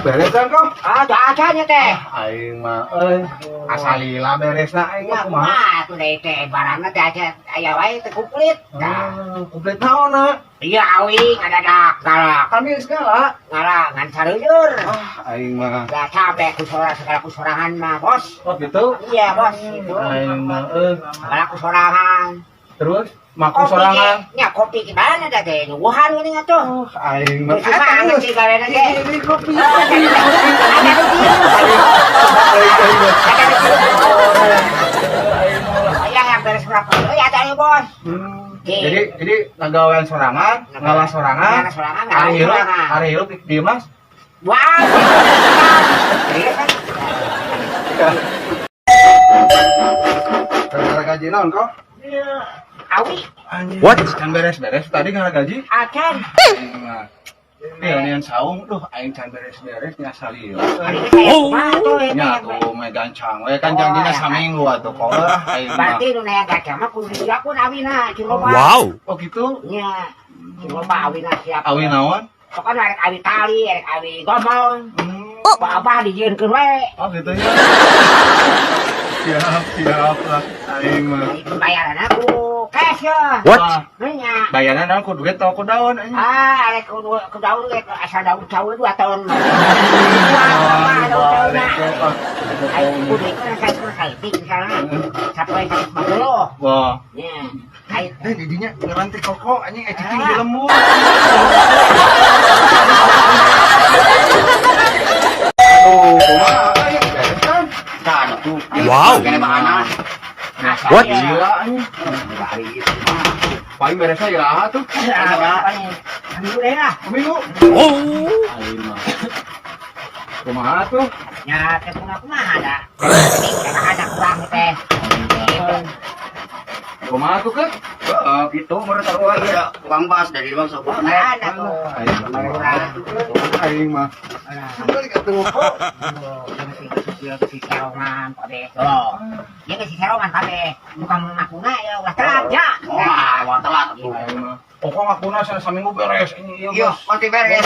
Beres kan kok? Ah, acan teh. Aing mah euy, asal lila beresna aing Ya mah kumaha? Kumaha atuh deui teh barangna teh aja aya wae teh komplit. Tah. Ah, komplit naonna? Iya awi ngadadak galak. Kami geus ngala. Ngala ngan sareuyeur. Ah, aing mah. Gak capek ku sorangan segala ku sorangan mah, Bos. Oh gitu? Iya, Bos, gitu. Aing mah euy. Segala ku sorangan. Terus maku sorangan. Nya kopi gimana dah teh? Nyuguhan geuning atuh. Oh, aing mah. Terus semangat sih gawena ge. Ini kopi. Oh, ada ada ada ada. Iya, yang beres berapa? Oh, ya ada bos. Jadi ngagawean sorangan, ngalah sorangan, Ngalah sorangan, hari ngalah hirup, sorangan. Hari hirup di Mas. Wah. Iya kan? Gara gaji naon kok? Awi, Anjir. What? Can beres-beres tadi gara gaji. Acan. Aing mah. Nih, saung, duh, aing can beres-beres nya salila. Hari ini saya kumaha tuh eta Nya yang tuh me gancang we kan janjinya Oh, ya. saminggu atuh kok ah aing mah. Berarti nu hayang gancang mah kudu disiapkeun awina, cing loba. Wow. Oh gitu. Nya, cing loba awina siap. Awi naon? Pokoknya arek awi tali, arek awi gomong. Ku abah dijieunkeun we. Oh gitu ya. Siap, siap lah aing mah. Bayaran aku cash ya. What? Ah, Nya. bayaran naon ku duit atau ku daun anjing? Ah, arek ku daun ge asal daun daun 2 tahun. Wah, daun daun. Ayo kudu ieu kan saya misalnya. Sapoe 150. Wah. Nya. Ayo Eh, didinya ngeranti koko anjing eh cicing di lembur. Aduh, kumaha euy, beres kan? Can tuh. Wow. Kene bahana. What? Gila anjing. Paling beresnya iraha tuh. Minggu deh lah. Minggu. Oh. Aing mah. Kumaha tuh? Ya, teh kumaha kumaha da. Ada kurang teh. Kumaha tuh ke? Heeh, gitu menurut aku ya tukang bas dari bang sok. Ada tuh. Aing mah. Aing mah. Balik atuh kok. Si serongan kabeh. Oh. Ya si serongan kabeh. Bukan ngakuna ya ulah telat ya. Wah, wah telat tuh. Aing mah. Pokok ngakuna saminggu beres ini ieu. Iya, pasti beres.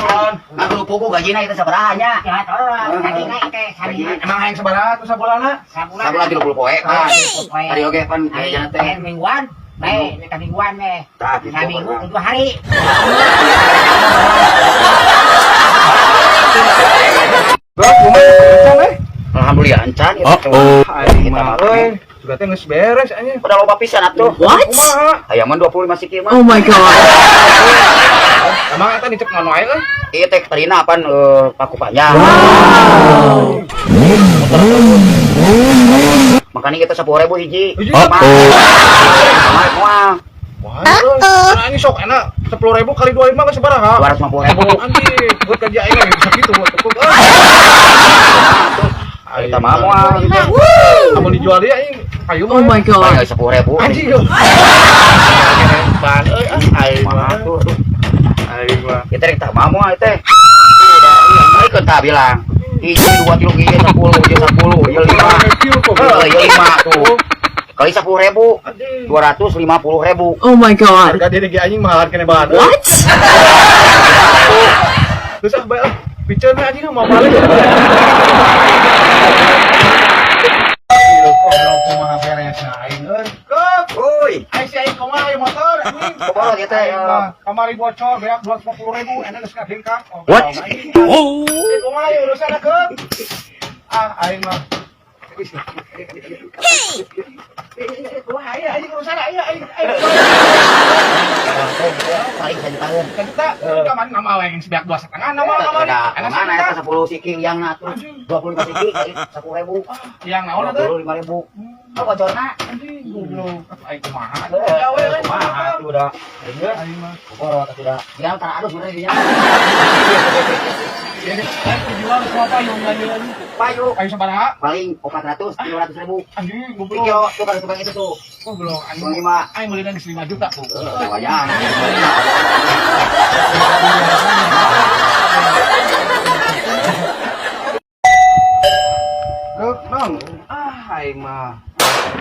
Nah, pugu gajina itu sabaraha nya? Ya tolong, gajina teh saminggu. Emang aing sabaraha tuh sabulanna? Sabulan. Sabulan 30 poe kan. Hari oge pan gajina teh. Mingguan. Baik, kita mingguan deh. Tah, gitu. Saminggu 7 hari. Bro, kumaha encan eh? Alhamdulillah encan Oh, oh. Aing mah euy, juga teh geus beres anjing. Udah loba pisan atuh. What? Kumaha? Hayang 25 siki mah. Oh my God. Emang eta dicek naon wae euy? Ieu teh tarina pan paku panjang. Wow. Makanya kita 10.000 hiji. Hiji. Oh, oh. Sama kumaha? Wah, nah ini sok enak 10.000 kali 25 geus sabaraha? 250.000. Anjing, buat gaji aing lagi bisa gitu buat tepuk. Kita mah moal gitu. Kamu dijual dia aing kayu Oh my God. Paling 10.000. Anjing yo. Ban euy ah aing mah. Kumaha tuh? Aduh. Aing mah. Kita rek tak mau moal teh. Udah, ikut tak bilang. Hiji 2 3 hiji 10, hiji 10, hiji 5. Heeh, hiji 5 tuh. Kali 10.000, 250.000. Oh my God. Harga diri ge anjing mahalan kene bahan. What? Terus ah bae ah. Piceun anjing mau balik. Kumaha beresna aing euy. Kep. Oi, Aing si aing kumaha ieu motor anjing. Kumaha ieu teh? Kamari bocor beak 250.000 enak geus ngabingkak. What? Oh. Kumaha ieu urusan keuk? Ah aing mah. Kumaha ieu anjing urusan ieu aing. Paling sajutaan. Sajuta, kamari nama aing sebeak 2,5 nama kamari. Enak mana eta 10 siki yang atuh 25 siki kali 10.000. Yang naon atuh? 25.000. Oh, bocorna. Anjing goblok. Aing kumaha? Gawe kumaha atuh udah. Aing mah. Kokoro atuh udah. Yang tara alus bener dinya. Aing dijual ku apa yang anjing? Payu. Aing sabaraha? Paling 400 300.000. Anjing goblok. Kilo tuh kalau tukang itu tuh. Goblok anjing. 25. Aing meuli geus 5 juta tuh. Wayang. Geuk nong. Ah aing mah.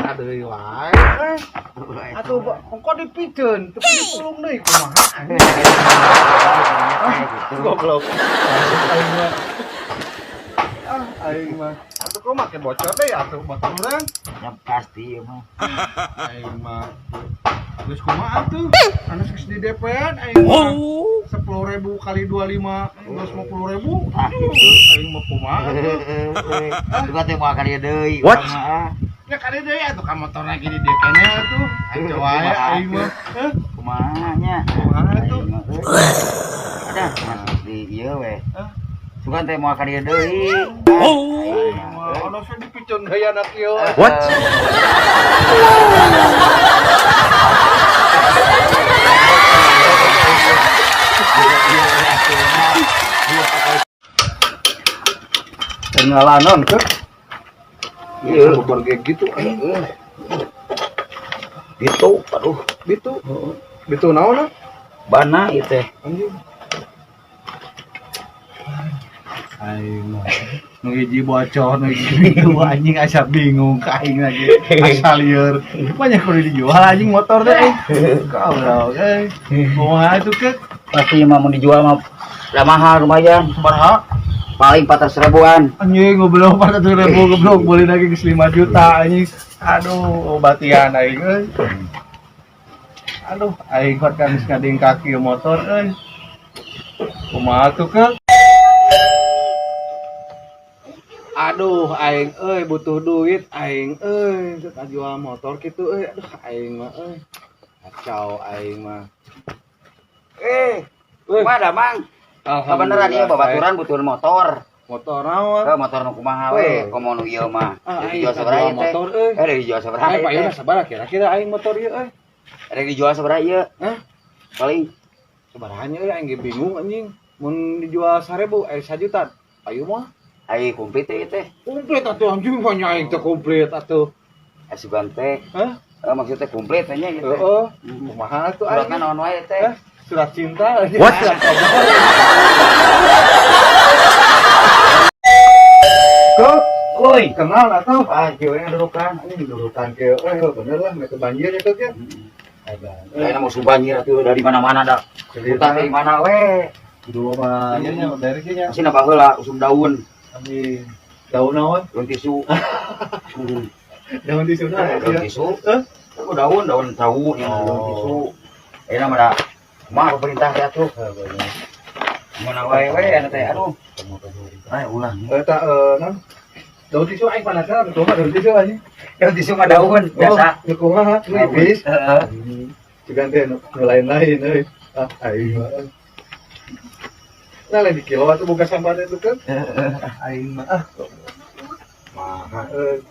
Aduh wae. Atuh kok dipiceun, tapi dipulung deui kumaha anjing. Goblok. Aing mah. Ah, aing mah. Atuh kok make bocor deh atuh motor urang. Ya pasti ieu mah. Aing mah. Geus kumaha atuh? Anu geus di DP-an aing mah. 10.000 kali 25 250.000. Ah, gitu. Aing mah kumaha atuh? Juga teh moal ka dieu deui. What? Ya kali deui atuh ka motor lagi di DP-nya atuh. Kacau wae aing mah. Hah? Kumaha nya? Kumaha atuh? Ada masuk di ieu we. Hah? Sugan teh moal ka dieu deui. Aing mah anu saya dipicon gaya anak ieu. What? Pengalaman ke? Iya. Bebar kayak gitu. Gitu, aduh. Bitu. Bitu naon ah? Bana ieu teh. Anjing. Aing mah. Nu hiji bocor, nu hiji bitu anjing asa bingung ka aing lagi. Asa lieur. Banyak kudu dijual anjing motor teh. Goblok euy. Kumaha atuh keuk? Pasti mah mun dijual mah lah mahal lumayan. Sabaraha? Paling 400 ribuan. Anjing goblok 400.000 goblok boleh lagi geus 5 juta anjing. Aduh, obatian aing euy. Aduh, aing kuat kan geus ngading kaki motor euy. Kumaha tuh keuk? Aduh, aing euy butuh duit aing euy, teu jual motor kitu euy. Aduh, aing mah euy. Kacau aing mah. Eh, kumaha da Mang? Kabeneran ieu babaturan butuh motor. Motor naon? Eh, motor nu kumaha we, komo nu ieu mah. Ah, Rek dijual aing sabaraha jual ieu teh? motor euy. Eh, rek dijual sabaraha Aing ieu teh? payuna sabaraha kira-kira aing motor ieu euy. Rek dijual sabaraha ieu? Hah? Paling Sabaraha euy aing ge bingung anjing. Mun dijual 1000 eh 1 juta. Payu mah ai komplit teh ieu teh. komplit atuh anjing banyak aing teh komplit atuh. Eh, sugan teh. Hah? Eh, maksudnya komplit teh nya ieu teh. Heeh. Kumaha atuh aing? Suratna naon wae teh? Hah? Surat cinta. What? Surat kabar. Kok Woi. kenal atuh? Ah, kieu we dudukan. Anjing dudukan kieu euy bener lah meh banjir ya keuk ya. Edan. Kayaknya mau banjir atuh dari mana-mana dah. Cerita Hutan dari mana we? Dulu mah ieu nya dari kieu nya. Masih nambah heula usum daun, Anjing. Daun naon? Daun tisu. Daun tisu nah. Daun tisu. Hah? Oh, daun, daun tahu yang daun tisu. Ayeuna mah da kumaha pemerintah teh atuh. Mana wae we anu teh aduh. Ay ulah. Eta non. Daun tisu aing penasaran kumaha daun tisu anjing. Daun tisu mah daun biasa. Oh, nu kumaha? Nu ipis. Heeh. Cuman teh nu lain-lain euy. Ah, aing mah. Nah, lain di kilo atuh boga sampah teh tuh kan. Ah, aing mah ah. Maha euy.